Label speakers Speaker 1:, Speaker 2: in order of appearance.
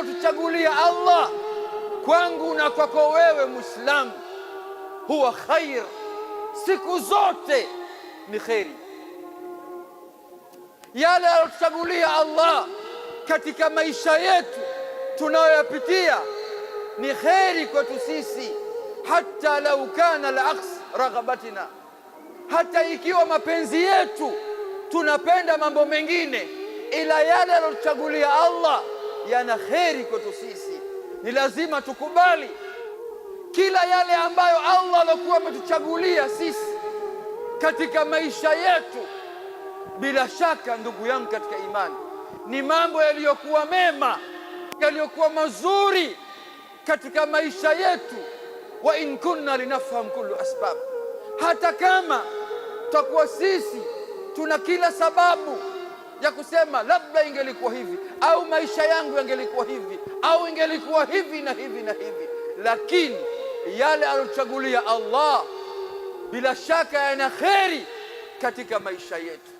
Speaker 1: alotuchagulia Allah kwangu na kwako wewe Muislamu, huwa khair, siku zote ni kheri. Yale alotuchagulia Allah katika maisha yetu tunayoyapitia ni kheri kwetu sisi, hata lau kana al-aks raghabatina, hata ikiwa mapenzi yetu tunapenda mambo mengine, ila yale alotuchagulia Allah yana kheri kwetu sisi. Ni lazima tukubali kila yale ambayo Allah alikuwa ametuchagulia sisi katika maisha yetu. Bila shaka, ndugu yangu katika imani, ni mambo yaliyokuwa mema, yaliyokuwa mazuri katika maisha yetu. Wa in kunna linafham kullu asbab, hata kama tutakuwa sisi tuna kila sababu ya kusema labda ingelikuwa hivi au maisha yangu yangelikuwa hivi au ingelikuwa hivi na hivi na hivi, lakini yale alochagulia Allah bila shaka yana kheri katika maisha yetu.